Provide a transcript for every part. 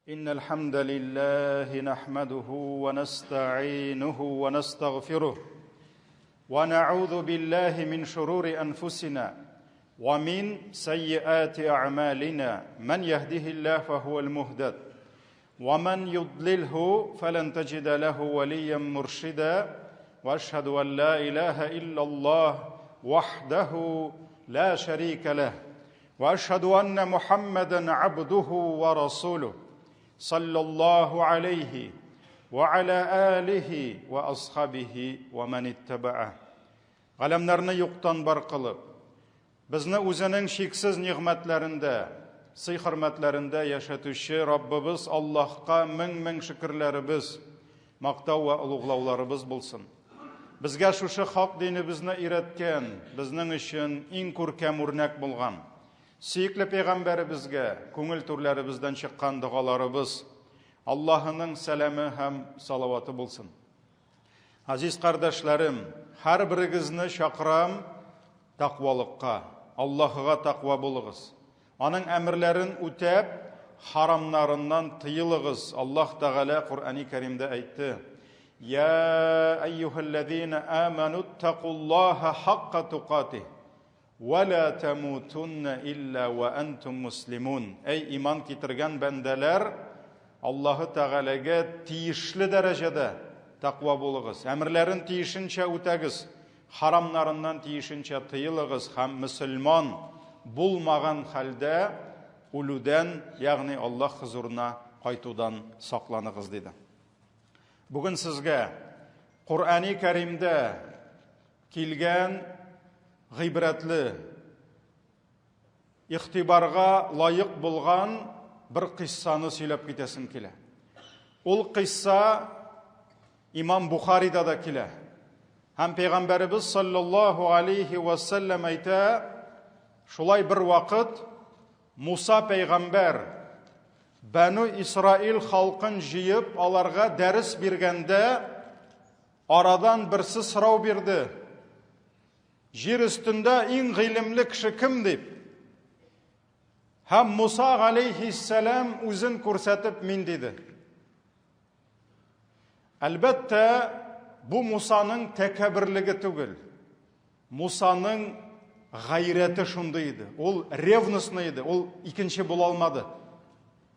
إن الحمد لله نحمده ونستعينه ونستغفره ونعوذ بالله من شرور أنفسنا ومن سيئات أعمالنا من يهده الله فهو المهتد ومن يضلله فلن تجد له وليا مرشدا واشهد ان لا اله الا الله وحده لا شريك له واشهد ان محمدا عبده ورسوله صلى الله عليه وعلى اله واصحابه ومن اتبعه Галәмнәрне юктан бар кылып, безне үзенең чиксез нигъмәтләрендә, сый-хөрмәтләрендә яшәтүче Раббыбыз Аллаһка мең-мең шөкерләребез, мактау вә олуглауларыбыз булсын. Безгә шушы хак динебезне өйрәткән, безнең өчен иң күркәм үрнәк булган сөекле пәйгамбәребезгә күңел түрләребездән чыккан догаларыбыз, Аллаһының сәламе һәм салаваты булсын. Азиз кардәшләрем, һәрберегезне чакырам тәкъвалыкка. Аллаһыга тәкъва булыгыз. Аның әмерләрен үтәп, харамнарыннан тыелыгыз. Аллаһ Тәгалә Коръәни Кәримдә әйтте: Я әйюһәлләзина аману тәкуллаһа хакка тукатих ва ла тамутунна илля ва антум муслимун. Әй иман китергән бәндәләр, Аллаһы Тәгаләгә тиешле дәрәҗәдә тәкъва булыгыз. Әмерләрен тиешенчә үтәгез. Харамнарыннан тиешенчә тыелыгыз һәм мөселман булмаган хәлдә үлүдән, ягъни Аллаһ хозурына кайтудан сакланыгыз, диде. Бүген сезгә Коръәни Кәримдә килгән гыйбрәтле, игътибарга лаек булган бер кыйссаны сөйләп китәсем килә. Ул кыйсса Имам Бухарида да килә. Һәм пәйгамбәребез саллаллаһу алейхи ва саллям әйтә, шулай бер вакыт Муса пәйгамбәр Бәну Исраил халкын җыеп, аларга дәрес биргәндә, арадан берсе сорау бирде. Җир өстендә иң гыйлемле кеше кем дип. Һәм Муса галәйһиссәлам үзен күрсәтеп мин диде. Әлбәттә, бу Мусаның тәкәбберлеге түгел. Мусаның гайрәте шундый иде. Ул ревностный иде. Ул икенче була алмады.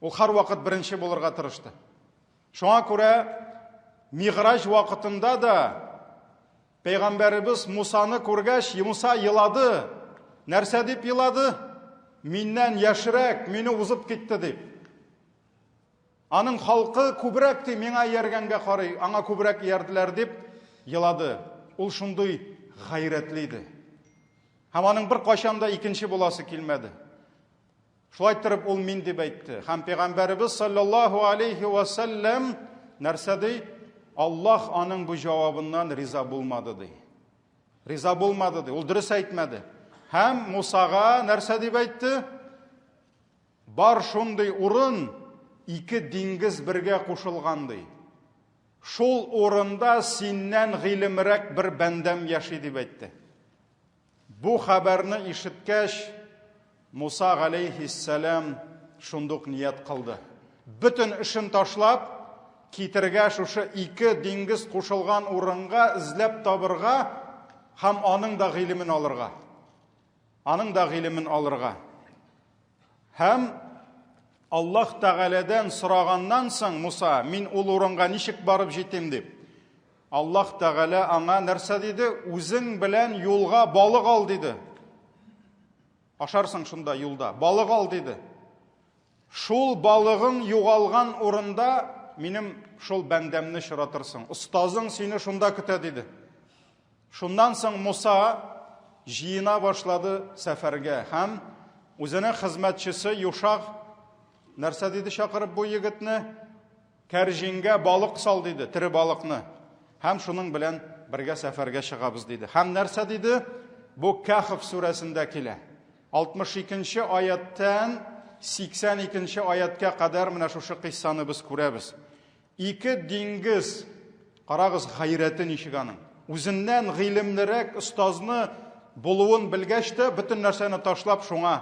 Ул һәрвакыт беренче булырга тырышты. Шуңа күрә Миграҗ вакытында да Пәйгамбәребез Мусаны күргәч, Муса елады. Нәрсә дип елады? Миннән яшьрәк, мине узып китте дип. Аның халкы күбрәк ди, миңа ияргәнгә карый, аңа күбрәк иярделәр дип елады. Ул шундый гайрәтле иде. Һәм аның бер кайчан да икенче буласы килмәде. Шулай торып ул мин дип әйтте. Һәм пәйгамбәребез саллаллаһу алейхи ва саллям нәрсә ди? Аллаһ аның бу җавабыннан риза булмады ди. Риза булмады ди. Ул дөрес әйтмәде. Һәм Мусага нәрсә дип әйтте? Бар шундый урын, ике диңгез бергә кушылган ди. Шул урында синнән гыйлемрәк бер бәндәм яши дип әйтте. Бу хәбәрне ишеткәч, Муса галәйһиссәлам шундук ният кылды. Бөтен эшен ташлап, китергә шушы ике диңгез кушылган урынга эзләп табырга һәм аның да гыйлемен алырга. Аның да гыйлемен алырга. Һәм Аллаһ Тәгаләдән сораганнан соң Муса, мин ул урынга ничек барып җитим дип. Аллаһ Тәгалә аңа нәрсә диде? Үзең белән юлга балык ал диде. Ашарсың шунда юлда. Балык ал диде. Шул балыгың югалган урында минем шул бәндәмне очратырсың. Остазың сине шунда көтә диде. Шуннан соң Муса җыена башлады сәфәргә һәм үзенең хезмәтчесе Юшаг нәрсә диде чакырып бу егетне? Кәрҗингә балык сал диде, тере балыкны. Һәм шуның белән бергә сәфәргә чыгабыз диде. Һәм нәрсә диде? Бу Кәхф сүрәсендә килә. 62 аяттан 82 аяткә кадәр менә шушы кыйссаны без күрәбез. Ике диңгез, карагыз, гайрәте ничек аның. Үзеннән гыйлемлерәк остазны булуын белгәч тә, бөтен нәрсәне ташлап шуңа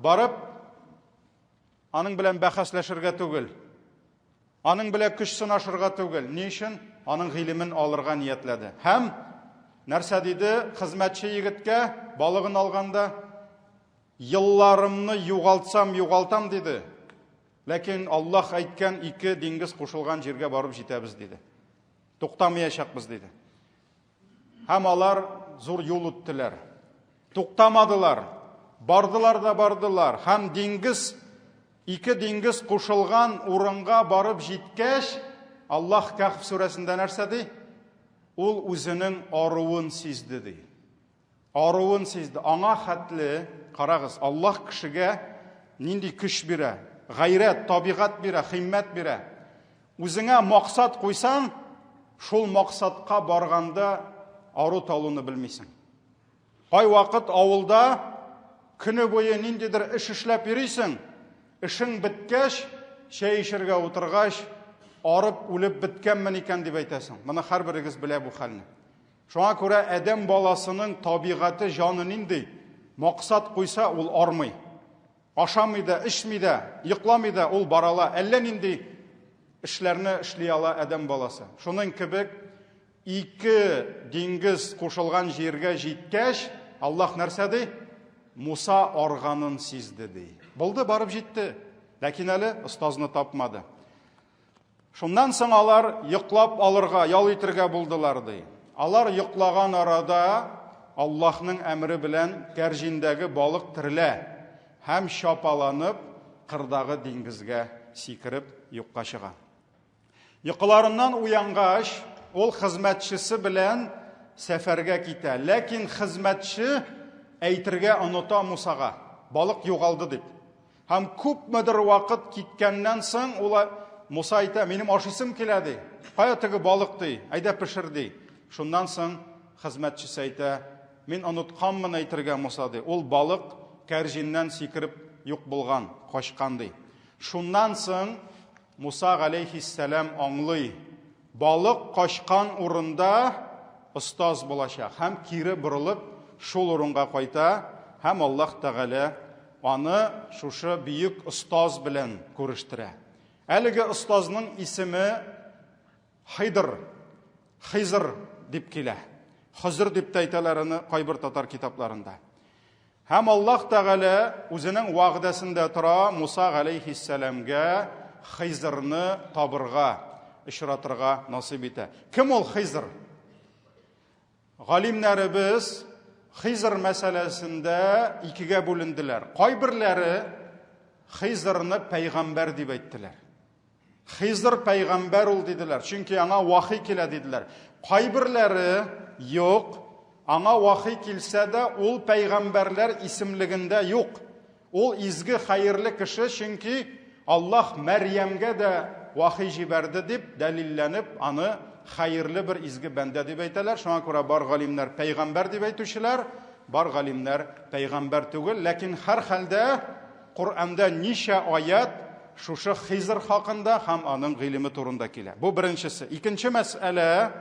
барып, аның белән бәхәсләшергә түгел. Аның белән көч сынашырга түгел. Ни өчен? Аның гыйлемен алырга ниятләде. Һәм нәрсә диде хезмәтче егеткә балыгын алганда? Елларымны югалтсам, югалтам диде. Ләкин Аллаһ әйткән ике диңгез кушылган җиргә барып җитәбез диде. Туктамаячакбыз диде. Һәм алар зур юл үттеләр. Туктамадылар. Бардылар да бардылар. Һәм диңгез, ике диңгез кушылган урынга барып җиткәч, Аллаһ Кәһф сүрәсендә нәрсә ди? Ул үзенең аруын сизде ди. Аруын сизде. Аңа хәтле, карагыз, Аллаһ кешегә нинди көч бирә, гайрәт, табигать бирә, химмәт бирә. Үзеңә максат куйсаң, шул максатка барганда ару талуны белмисең. Кайвакыт авылда көне буе ниндидер эш эшләп йөрисең, эшең беткәч, чәй эчәргә утыргач, арып үлеп беткәнмен икән дип әйтәсең. Моны һәрберегез белә бу хәлне. Шуңа күрә адәм баласының табигате, җаны нинди? Максат куйса, ул армый. Ашамый да, эчми дә, йокламый да, ул бара ала. Әллә нинди эшләрне эшли ала адәм баласы. Шуның кебек ике диңгез кушылган җиргә җиткәч, Аллаһ нәрсә ди? Муса арганын сизде ди. Булды, барып җитте. Ләкин әле остазны тапмады. Шуннан соң алар йоклап алырга, ял итергә булдылар, ди. Алар йоклаган арада Аллаһның әмере белән кәрҗиндәге балык терелә һәм чапаланып кырдагы диңгезгә сикереп юкка чыга. Йокыларыннан уянгач, ул хезмәтчесе белән сәфәргә китә. Ләкин хезмәтче әйтергә оныта Мусага, балык югалды дип. Һәм күпмедер вакыт киткәннән соң ул Муса әйтә, минем ашыйсым килә ди. Кая теге балык ди, әйдә пешер ди. Шуннан соң хезмәтчесе әйтә, мин онытканмын әйтергә Муса ди. Ул балык кәрҗиннән сикереп юк булган, качкан ди. Шуннан соң Муса галәйһиссәлам аңлый, балык качкан урында остаз булачак һәм кире борылып шул урынга кайта һәм Аллаһ Тәгалә аны шушы бөек остаз белән күрештерә. Әлеге остазның исеме Хидр, Хизр дип килә. Хозыр дип тә әйтәләр аны кайбер татар китапларында. Һәм Аллаһ Тәгалә үзенең вәгъдәсендә тора Муса галәйһиссәламгә Хизрны табырга, очратырга насыйп итә. Кем ул Хизр? Галимнәребез Хизр мәсьәләсендә икегә бүленделәр. Кайберләре Хизрны пәйгамбәр дип әйттеләр. Хизр пәйгамбәр ул диделәр, чөнки аңа вахи килә диделәр. Кайберләре юк, аңа вахи килсә дә, ул пәйгамбәрләр исемлегендә юк. Ул изге хәерле кеше, чөнки Аллаһ Мәрьямгә дә вахи җибәрде дип дәлилләнеп, аны хәерле бер изге бәндә дип әйтәләр. Шуңа күрә бар галимнәр пәйгамбәр дип әйтүчеләр, бар галимнәр пәйгамбәр түгел, ләкин һәрхәлдә Коръәндә ничә аят шушы Хизр хакында һәм аның гыйлеме турында килә. Бу беренчесе. Икенче мәсьәлә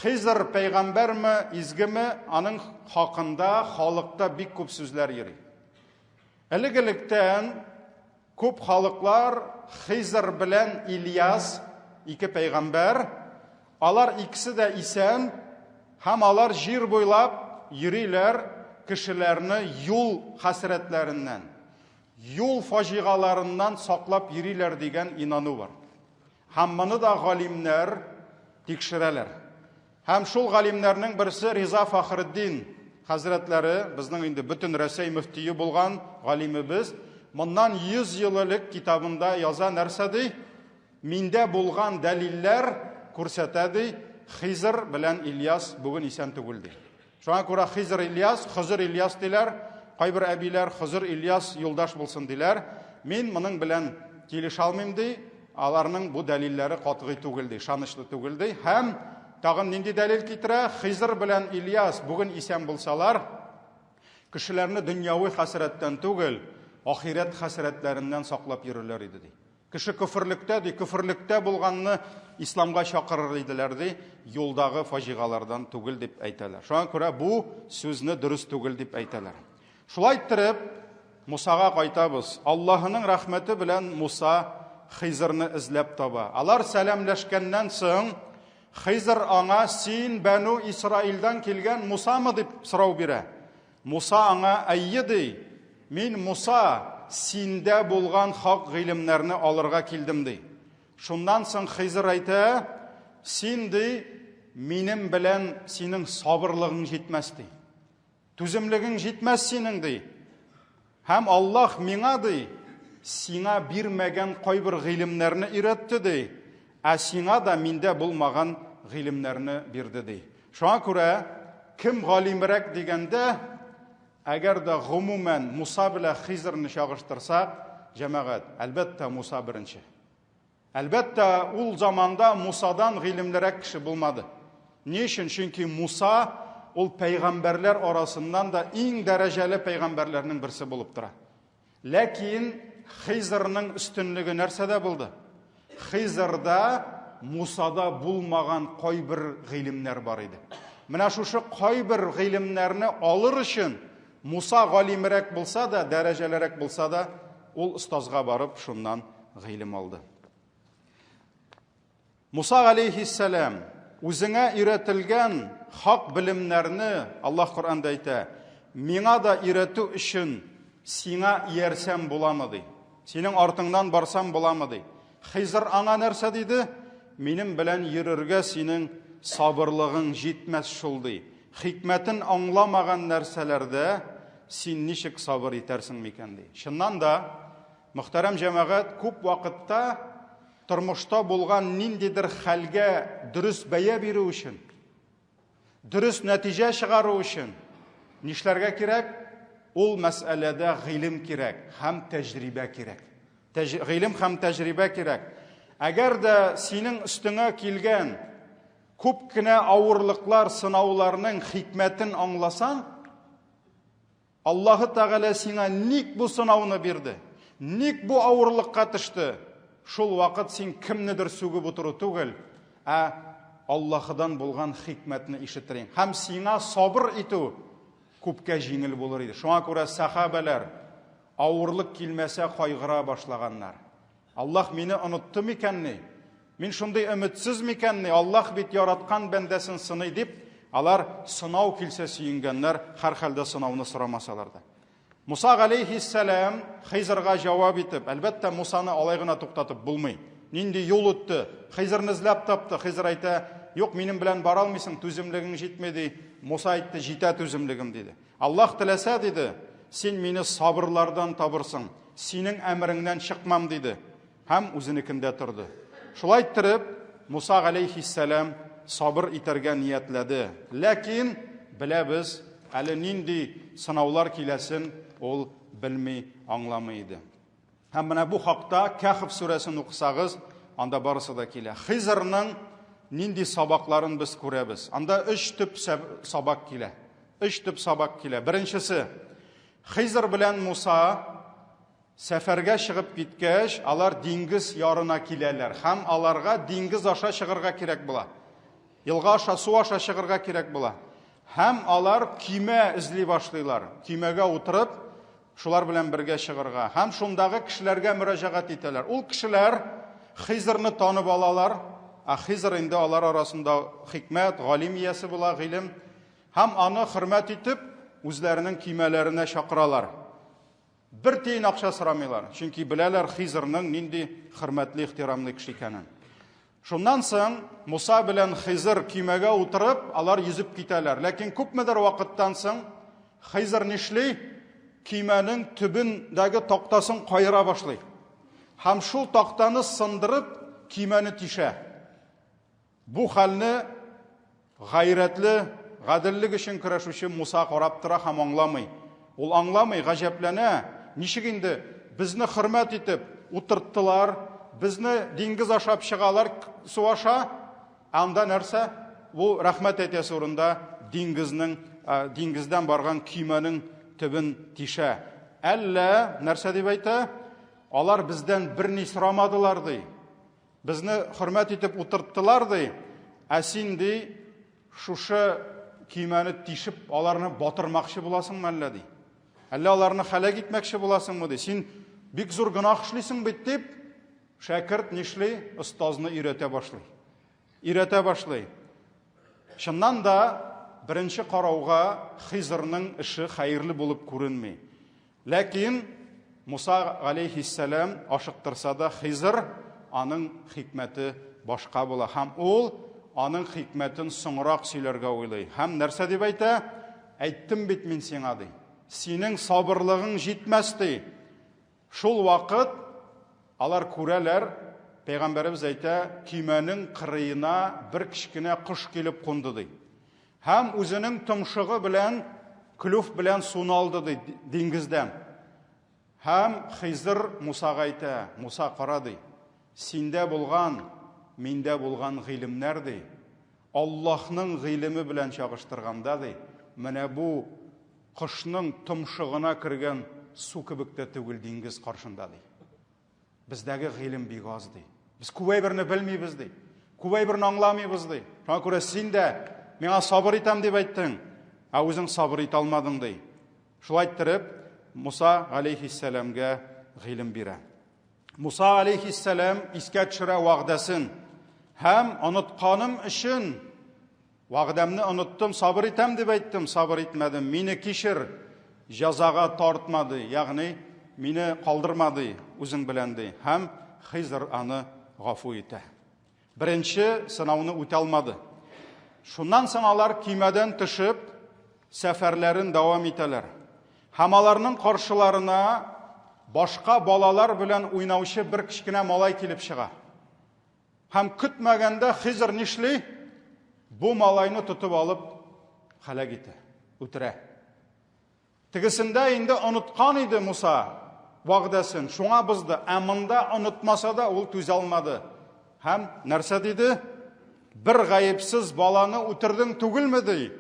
Хизр пәйгамбәрме, изгеме, аның хакында халыкта бик күп сүзләр йөри. Элек-электән күп халыклар Хизр белән Ильяс, ике пәйгамбәр, Алар икесе дә исән һәм алар җир буйлап йөриләр, кешеләрне юл хәсрәтләреннән, юл фаҗигаларыннан саклап йөриләр дигән инану бар. Һәм моны да галимнәр тикшерәләр. Һәм шул галимнәрнең берсе Риза Фахретдин хәзрәтләре, безнең инде бөтен Рәсәй мөфтие булган галимебез, моннан 100 ел элек китабында яза нәрсә ди? Миндә булган дәлилләр күрсәтә, ди, Хизр белән Ильяс бүген исән түгел, ди. Шуңа күрә Хизр Ильяс, Хозыр Ильяс диләр, кайбер әбиләр Хозыр Ильяс юлдаш булсын диләр. Мин моның белән килешә алмыйм, ди. Аларның бу дәлилләре катгый түгел, ди, ышанычлы түгел, ди. Һәм тагын нинди дәлил китерә? Хизр белән Ильяс бүген исән булсалар, кешеләрне дөньяви хәсрәттән түгел, ахирәт хәсрәтләреннән саклап йөрерләр иде, ди. Кеше көферлектә, ди, көферлектә булганны исламга чакырыр иделәр, ди, юлдагы фаҗигалардан түгел дип әйтәләр. Шуңа күрә бу сүзне дөрес түгел дип әйтәләр. Шулай иттереп, Мусага кайтабыз. Аллаһының рәхмәте белән Муса Хизрны эзләп таба. Алар сәламләшкәннән соң, Хизр аңа син Бәну Исраилдән килгән Мусамы дип сорау бирә. Муса аңа әйе ди. Мин Муса, синдә булган хак гыйлемнәрне алырга килдем ди. Шуннан соң Хизр әйтә, син ди, минем белән синең сабырлыгың җитмәс ди. Түземлегең җитмәс синең ди. Һәм Аллаһ миңа ди, сиңа бирмәгән кайбер гыйлемнәрне өйрәтте ди, ә сиңа да миндә булмаган гыйлемнәрне бирде ди. Шуңа күрә кем галимрәк дигәндә, әгәр дә гомумән Муса белән Хизрны чагыштырсак, җәмәгать, әлбәттә, Муса беренче. Әлбәттә, ул заманда Мусадан гыйлемлерәк кеше булмады. Ни өчен? Чөнки Муса ул пәйгамбәрләр арасыннан да иң дәрәҗәле пәйгамбәрләрнең берсе булып тора. Ләкин Хизрның өстенлеге нәрсәдә булды? Хизрда Мусада булмаган кайбер гыйлемнәр бар иде. Менә шушы кайбер гыйлемнәрне алыр өчен Муса галимрәк булса да, дәрәҗәлерәк булса да, ул остазга барып шуннан гыйлем алды. Муса алейхиссәлам үзеңә өйрәтелгән хак белемнәрне Аллаһ Коръәндә әйтә, миңа да өйрәтү өчен сиңа иярсәм буламы ди. Синең артыңнан барсам буламы ди. Хизр аңа нәрсә диде? Минем белән йөрергә синең сабырлыгың җитмәс шул ди. Хикмәтен аңламаган нәрсәләрдә син ничек сабыр итәрсең микән ди. Чыннан да, мөхтәрәм җәмәгать, күп вакытта тормышта булган ниндидер хәлгә дөрес бәя бирү өчен, дөрес нәтиҗә чыгару өчен нишләргә кирәк? Ул мәсьәләдә гыйлем кирәк һәм тәҗрибә кирәк. Гыйлем һәм тәҗрибә кирәк. Әгәр дә синең өстеңә килгән күп кенә авырлыклар, сынауларның хикмәтен аңласаң, Аллаһы Тәгалә сиңа ник бу сынауны бирде? Ник бу авырлыкка төште? Шул вакыт син кемнедер сүгеп утыру түгел, ә Аллаһыдан булган хикмәтне ишетерең. Һәм сиңа сабыр итү күпкә җиңел булыр иде. Шуңа күрә сахабәләр авырлык килмәсә кайгыра башлаганнар. Аллаһ мине онытты микәнни? Мин шундый өметсез микәнни? Аллаһ бит яраткан бәндәсен сыный дип, алар сынау килсә сөенгәннәр, һәрхәлдә сынауны сорамасалар да. Муса галәйһиссәлам Хизрга җавап итеп, әлбәттә, Мусаны алай гына туктатып булмый. Нинди юл үтте? Хизрны эзләп тапты. Хизр әйтә, юк, минем белән бара алмыйсың, түземлегең җитми ди. Муса әйтте, җитә түземлегем диде. Аллаһ теләсә, диде, син мине сабырлардан табырсың, синең әмереңнән чыкмам, диде. Һәм үзенекендә торды. Шулай иттереп, Муса галәйһиссәлам сабыр итәргә ниятләде. Ләкин беләбез, әле нинди сынаулар киләсен ул белми, аңламый иде. Һәм менә бу хакта Кәхф сүрәсен укысагыз, анда барысы да килә. Хизрның нинди сабакларын без күрәбез? Анда өч төп сабак килә. Өч төп сабак килә. Беренчесе, Хизр белән Муса сәфәргә чыгып киткәч, алар диңгез ярына киләләр һәм аларга диңгез аша чыгарга кирәк була. Елга аша, су аша чыгарга кирәк була. Һәм алар көймә эзли башлыйлар. Көймәгә утырып, шулар белән бергә чыгарга. Һәм шундагы кешеләргә мөрәҗәгать итәләр. Ул кешеләр Хизрны танып алалар. Ә Хизр инде алар арасында хикмәт, галим иясе була, гыйлем. Һәм аны хөрмәт итеп, үзләренең көймәләренә чакыралар. Бер тиен акча сорамыйлар, чөнки беләләр Хизрның нинди хөрмәтле, ихтирамлы кеше икәнен. Шуннан соң Муса белән Хизр көймәгә утырып, алар йөзеп китәләр. Ләкин күпмедер вакыттан соң Хизр нишли? Көймәнең төбендәге тактасын каера башлый. Һәм шул тактаны сындырып, көймәне тишә. Бу хәлне гайрәтле, гаделлек өчен көрәшүче Муса карап тора һәм аңламый. Ул аңламый, гаҗәпләнә, ничек инде безне хөрмәт итеп утырттылар, безне диңгез ашап чыгалар су аша, ә анда нәрсә? Бу рәхмәт әйтәсе урында диңгезнең, диңгездән барган көймәнең төбен тишә. Әллә нәрсә дип әйтә? Алар бездән берни сорамадылар ди. Безне хөрмәт итеп утырттылар, ди, ә син, ди, шушы көймәне тишеп, аларны батырмакчы буласыңмы әллә, ди. Әллә аларны һәлак итмәкче буласыңмы, ди. Син бик зур гөнаһ эшлисең бит, дип, Шәкерт нишли? Остазны өйрәтә башлый. Өйрәтә башлый. Чыннан да, беренче карауга Хизрның эше хәерле булып күренми. Ләкин Муса галәйһиссәлам ашыктырса да, Хизр аның хикмәте башка була һәм ул аның хикмәтен соңрак сөйләргә уйлый. Һәм нәрсә дип әйтә? Әйттем бит мин сиңа, ди. Синең сабырлыгың җитмәс, ди. Шул вакыт алар күрәләр, пәйгамбәребез әйтә, көймәнең кырыена бер кечкенә кош килеп кунды, ди. Һәм үзенең томшыгы белән, клюв белән суны алды, ди, диңгездән. Һәм Хизр Мусага әйтә, Муса, кара, ди, синдә булган, миндә булган гыйлемнәр, ди, Аллаһның гыйлеме белән чагыштырганда, ди, менә бу кошның томшыгына кергән су кебек тә түгел диңгез каршында, ди. Бездәге гыйлем бик аз, ди. Без күп әйберне белмибез, ди. Күп әйберне аңламыйбыз, ди. Шуңа күрә син дә миңа сабыр итәм дип әйттең, ә үзең сабыр итә алмадың, ди. Шулай иттереп, Муса алейхиссәламгә гыйлем бирә. Муса алейхиссәлам искә төшерә вәгъдәсен һәм онытканым өчен вәгъдәмне оныттым, сабыр итәм дип әйттем, сабыр итмәдем, мине кичер, җәзага тартма ди, ягъни мине калдырма ди, үзең белән ди. Һәм Хизр аны гафу итә. Беренче сынауны үтә алмады. Шуннан соң алар көймәдән төшеп, сәфәрләрен дәвам итәләр. Һәм аларның каршыларына башка балалар белән уйнаучы бер кечкенә малай килеп чыга. Һәм көтмәгәндә Хизр нишли? Бу малайны тотып алып һәлак итә, үтерә. Тегесендә инде оныткан иде Муса вәгъдәсен, шуңа бозды. Ә монда онытмаса да ул түзә алмады. Һәм нәрсә диде? Бер гаепсез баланы үтердең түгелме ди?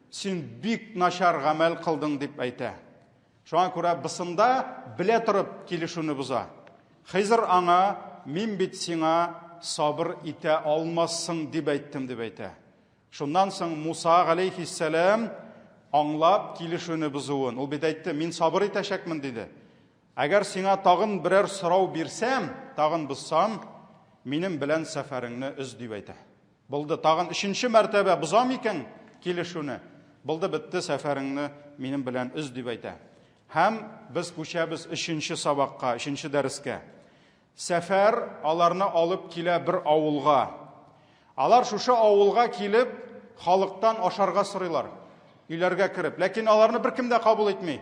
Син бик начар гамәл кылдың дип әйтә. Шуңа күрә бысында белә торып килешүне боза. Хизр аңа, мин бит сиңа сабыр итә алмассың дип әйттем дип әйтә. Шуннан соң Муса галәйһиссәлам аңлап килешүне бозуын, ул бит әйтте, мин сабыр итәчәкмен диде. Әгәр сиңа тагын берәр сорау бирсәм, тагын бозсам, минем белән сәфәреңне өз дип әйтә. Булды, тагын өченче мәртәбә бозам икән килешүне, булды, бетте, сәфәреңне минем белән өз дип әйтә. Һәм без күчәбез өченче сабакка, өченче дәрескә. Сәфәр аларны алып килә бер авылга. Алар шушы авылга килеп, халыктан ашарга сорыйлар. Өйләргә кереп. Ләкин аларны беркем дә кабул итми.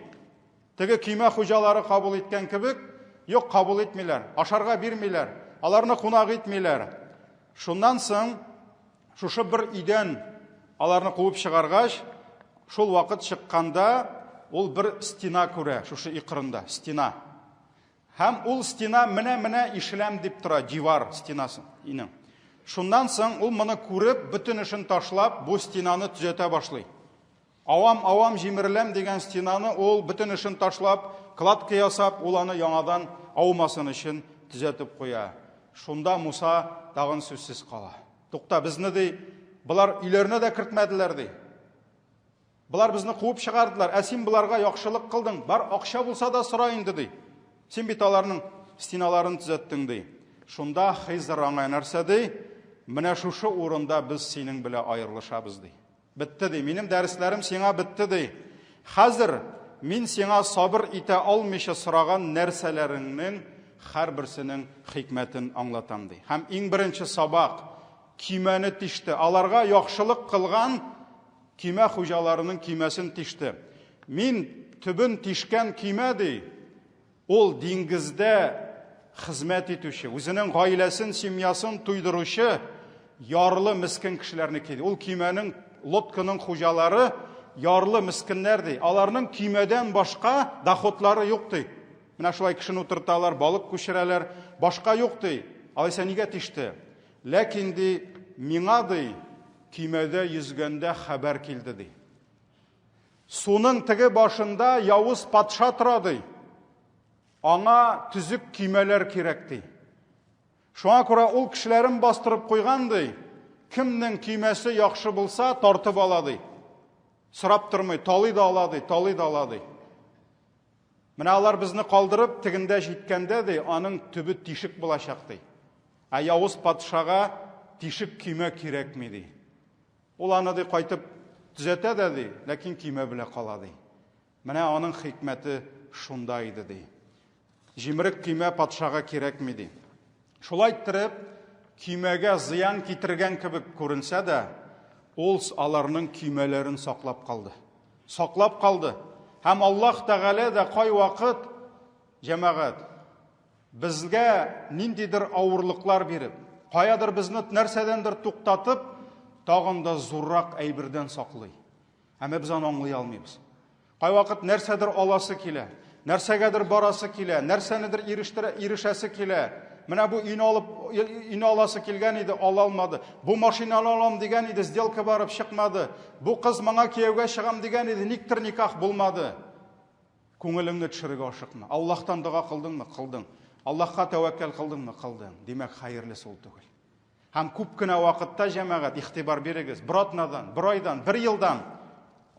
Теге көймә хуҗалары кабул иткән кебек, юк, кабул итмиләр. Ашарга бирмиләр. Аларны кунак итмиләр. Шуннан соң шушы бер өйдән аларны куып чыгаргач, шул вакыт чыкканда ул бер стена күрә, шушы өй кырында, стена. Һәм ул стена менә-менә ишеләм дип тора, дивар стенасы инең. Шуннан соң ул моны күреп, бөтен эшен ташлап, бу стенаны төзәтә башлый. Авам-авам җимереләм дигән стенаны ул бөтен эшен ташлап, кладка ясап, ул аны яңадан аумасын өчен төзәтеп куя. Шунда Муса тагын сүзсез кала. Тукта, безне ди, болар өйләренә дә кертмәделәр ди. Болар безне куып чыгардылар, ә син боларга яхшылык кылдың, бар акча булса да сора инде, ди. Син бит аларның стеналарын төзәттең, ди. Шунда Хизр аңа нәрсә ди? Менә шушы урында без синең белән аерылышабыз, ди. Бетте, ди. Минем дәресләрем сиңа бетте, ди. Хәзер мин сиңа сабыр итә алмыйча сораган нәрсәләреңнең һәрберсенең хикмәтен аңлатам, ди. Һәм иң беренче сабак көймәне тиште. Аларга яхшылык кылган Көймә хуҗаларының көймәсен тиште. Мин төбен тишкән көймә, ди, ул диңгездә хезмәт итүче, үзенең гаиләсен, семьясын туйдыручы ярлы мескен кешеләрнеке. Ул көймәнең, лодканың хуҗалары ярлы мескеннәр, ди. Аларның көймәдән башка доходлары юк, ди. Менә шулай кешене утырталар, балык күчерәләр, башка юк, ди. Алайса нигә тиште? Ләкин, ди, миңа, ди, көймәдә йөзгәндә хәбәр килде, ди. Суның теге башында явыз патша тора, ди. Аңа төзек көймәләр кирәк, ди. Шуңа күрә ул кешеләрен бастырып куйган, ди. Кемнең көймәсе яхшы булса, тартып ала, ди. Сорап тормый, талый да ала, ди, талый да ала, ди. Менә алар безне калдырып, тегендә җиткәндә, ди, аның төбе тишек булачак, ди. Ә явыз патшага тишек көймә кирәкми, ди. Ул аны, ди, кайтып төзәтә дә, ди, ләкин көймә белә кала, ди. Менә аның хикмәте шунда иде, ди. Җимерек көймә патшага кирәкми, ди. Шулай иттереп, көймәгә зыян китергән кебек күренсә дә, ул аларның көймәләрен саклап калды. Саклап калды. Һәм Аллаһ Тәгалә дә кайвакыт, җәмәгать, безгә ниндидер авырлыклар биреп, каядыр безне нәрсәдәндер туктатып, тагын да зуррак әйбердән саклый. Әмма без аны аңлый алмыйбыз. Кайвакыт нәрсәдер аласы килә, нәрсәгәдер барасы килә, нәрсәнедер ирештерә, ирешәсе килә. Менә бу өйне алып, өйне аласы килгән иде, ала алмады. Бу машинаны алам дигән иде, сделка барып чыкмады. Бу кыз моңа кияүгә чыгам дигән иде, никтер никах булмады. Күңелеңне төшерергә ашыкма. Аллаһтан дога кылдыңмы? Кылдың. Аллаһка тәвәккәл кылдыңмы? Кылдың. Димәк, хәерлесе ул түгел. Һәм күп кенә вакытта, җәмәгать, игътибар бирегез, бер атнадан, бер айдан, бер елдан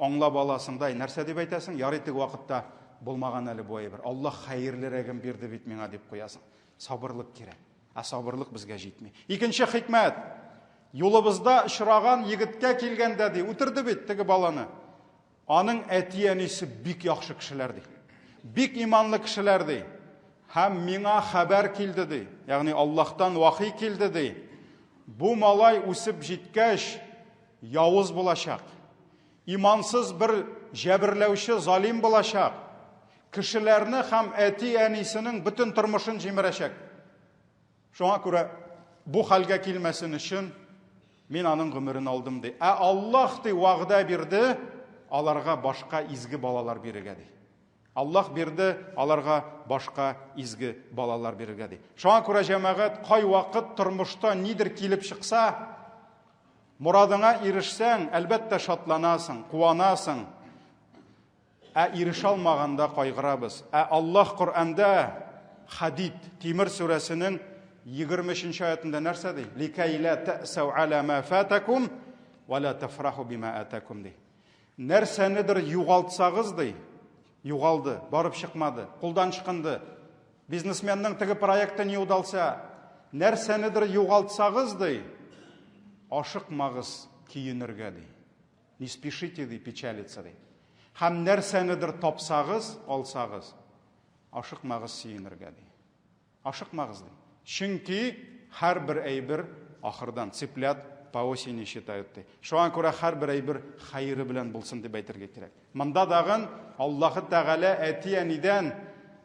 аңлап аласың да, нәрсә дип әйтәсең? Ярый теге вакытта булмаган әле бу әйбер. Аллаһ хәерлерәген бирде бит миңа дип куясың. Сабырлык кирәк. Ә сабырлык безгә җитми. Икенче хикмәт. Юлыбызда очраган егеткә килгәндә ди, үтерде бит теге баланы. Аның әти-әнисе бик яхшы кешеләр, ди. Бик иманлы кешеләр, ди. Һәм миңа хәбәр килде, ди. Ягъни Аллаһтан вахи килде, ди. Бу малай үсеп җиткәч, явыз булачак. Имансыз бер җәберләүче залим булачак. Кешеләрне һәм әти-әнисенең бөтен тормышын җимерәчәк. Шуңа күрә бу хәлгә килмәсен өчен мин аның гомерен алдым ди. Ә Аллаһ ди вәгъдә бирде аларга башка изге балалар бирергә ди. Аллаһ бирде аларга башка изге балалар бирергә ди. Шуңа күрә җәмәгать кай вакыт тормышта нидер килеп чыкса, морадыңа ирешсәң, әлбәттә шатланасың, куанасың. Ә ирешә алмаганда кайгырабыз. Ә Аллаһ Коръәндә Хадид, Тимер сүрәсенең 23 нче аятында нәрсә ди? Ликәй ла тәсәү аля ма фатакум ва ла тафраху бима атакум ди. Нәрсәнедер югалтсагыз ди, югалды, барып чыкмады, кулдан чыкынды. Бизнесменның теге проекты не удался. Нәрсәнедер югалтсагыз ди, ашыкмагыз киенергә ди. Не спешите, ди, печалиться, ди. Һәм нәрсәнедер тапсагыз, алсагыз, ашыкмагыз сөенергә, ди. Ашыкмагыз, ди. Чөнки һәрбер әйбер ахырдан, цыплят по осени считают, ди. Шуңа күрә һәрбер әйбер хәере белән булсын дип әйтергә кирәк. Монда дагын Аллаһы Тәгалә әти-әнидән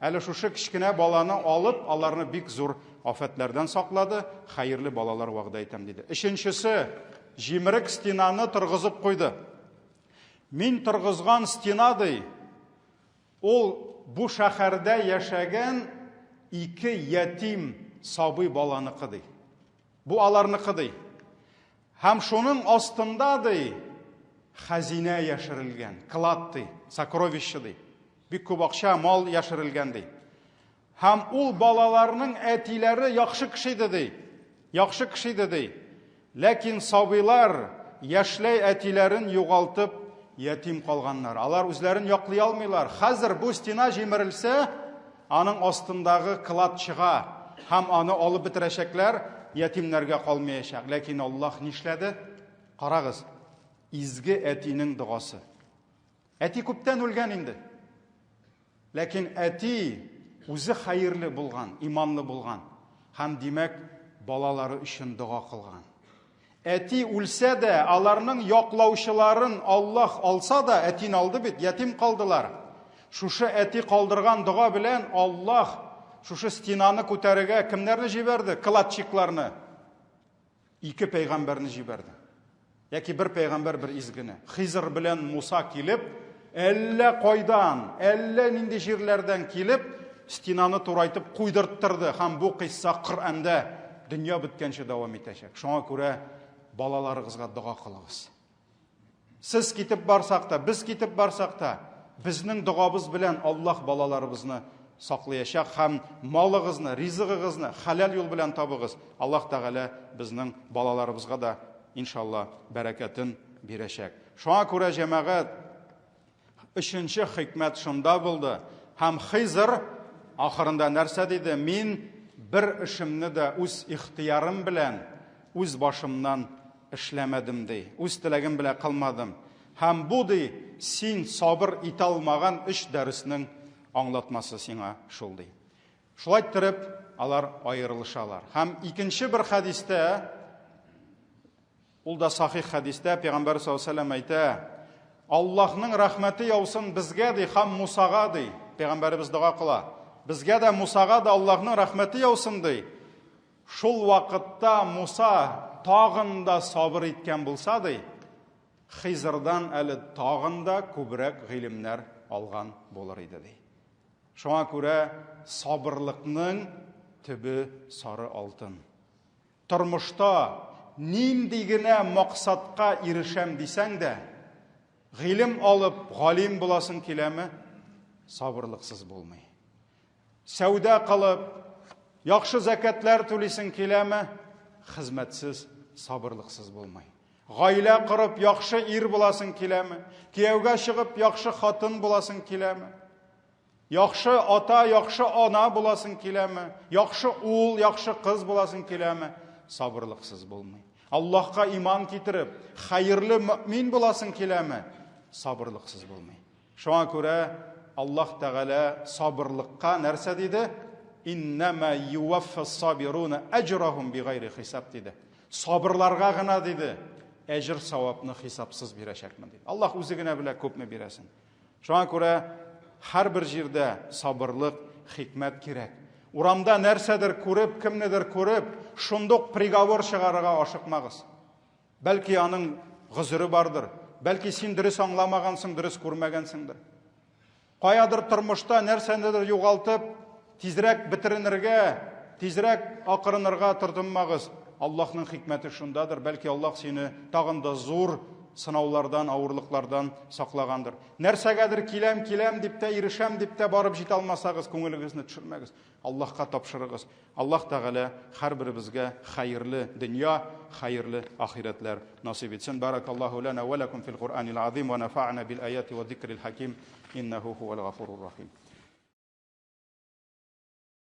әле шушы кечкенә баланы алып, аларны бик зур афәтләрдән саклады, хәерле балалар вәгъдә итәм, диде. Өченчесе, җимерек стенаны торгызып куйды. Мин торгызган стена, ди, ул бу шәһәрдә яшәгән ике ятим сабый баланыкы, ди. Бу аларныкы, ди. Һәм шуның астында, ди, хәзинә яшерелгән, клад, ди, сокровище, ди. Бик күп акча, мал яшерелгән, ди. Һәм ул балаларның әтиләре яхшы кеше иде, ди. Яхшы кеше иде, ди. Ләкин сабыйлар яшьләй әтиләрен югалтып, ятим калганнар. Алар үзләрен яклый алмыйлар. Хәзер бу стена җимерелсә, аның астындагы клад чыга һәм аны алып бетерәчәкләр, ятимнәргә калмаячак. Ләкин Аллаһ нишләде? Карагыз, изге әтинең догасы. Әти күптән үлгән инде. Ләкин әти үзе хәерле булган, иманлы булган һәм, димәк, балалары өчен дога кылган. Әти үлсә дә, аларның яклаучыларын Аллаһ алса да, әтине алды бит, ятим калдылар. Шушы әти калдырган дога белән Аллаһ шушы стенаны күтәрергә кемнәрне җибәрде? Кладчикларны. Ике пәйгамбәрне җибәрде. Яки бер пәйгамбәр, бер изгене. Хизр белән Муса килеп, әллә кайдан, әллә нинди җирләрдән килеп, стенаны турайтып куйдырттырды. Һәм бу кыйсса Коръәндә дөнья беткәнче дәвам итәчәк. Шуңа күрә балаларыгызга дога кылыгыз. Сез китеп барсак та, без китеп барсак та, безнең догабыз белән Аллаһ балаларыбызны саклаячак һәм малыгызны, ризыгыгызны хәләл юл белән табыгыз. Аллаһ Тәгалә безнең балаларыбызга да, иншалла, бәрәкәтен бирәчәк. Шуңа күрә, җәмәгать, өченче хикмәт шунда булды. Һәм Хизр ахырында нәрсә диде? Мин Бер эшемне дә үз ихтыярым белән, үз башымнан эшләмәдем, ди. Үз теләгем белән кылмадым. Һәм бу, ди, син сабыр итә алмаган өч дәреснең аңлатмасы сиңа шул, ди. Шулай иттереп, алар аерылышалар. Һәм икенче бер хәдистә, ул да сахих хәдистә, Пәйгамбәр саллаллаһу алейһи вәсәлләм әйтә, Аллаһның рәхмәте яусын безгә ди һәм Мусага ди. Пәйгамбәребез дога кыла. Безгә дә Мусага да Аллаһның рәхмәте яусын ди. Шул вакытта Муса тагын да сабыр иткән булса ди, Хизрдан әле тагын да күбрәк гыйлемнәр алган булыр иде ди. Шуңа күрә сабырлыкның төбе сары алтын. Тормышта нинди генә максатка ирешәм дисәң дә, гыйлем алып, галим буласың киләме? Сабырлыксыз булмый. Сәүдә кылып, яхшы зәкәтләр түлисең киләме? Хезмәтсез, сабырлыксыз булмый. Гаилә корып, яхшы ир буласың киләме? Кияүгә чыгып, яхшы хатын буласың киләме? Яхшы ата, яхшы ана буласың киләме? Яхшы ул, яхшы кыз буласың киләме? Сабырлыксыз булмый. Аллаһка иман китереп, хәерле мөмин буласың киләме? Сабырлыксыз булмый. Шуңа күрә Аллаһ Тәгалә сабырлыкка нәрсә диде? Иннәмә юваффас сабируна әҗрахум бигайри хисап диде. Сабырларга гына диде, әҗер савапны хисапсыз бирәчәкмен диде. Аллаһ үзе генә белә күпме бирәсен. Шуңа күрә һәрбер җирдә сабырлык, хикмәт кирәк. Урамда нәрсәдер күреп, кемнедер күреп, шундук приговор чыгарырга ашыкмагыз. Бәлки аның гозере бардыр. Бәлки син дөрес аңламагансың, дөрес күрмәгәнсеңдер. Каядыр тормышта нәрсәнедер югалтып, тизрәк бетеренергә, тизрәк акырынырга тотынмагыз. Аллаһның хикмәте шундадыр, бәлки Аллаһ сине тагын да зур сынаулардан, авырлыклардан саклагандыр. Нәрсәгәдер киләм, киләм дип тә, ирешәм дип тә барып җитә алмасагыз, күңелегезне төшермәгез. Аллаһка тапшырыгыз. Аллаһ Тәгалә һәрберебезгә хәерле дөнья, хәерле ахирәтләр насыйп итсен. Баракаллаһу лана ва лакум фил Куръанил азим ва нафа'на бил аяти ва зикрил хаким. Иннаху хувал гафурур рахим.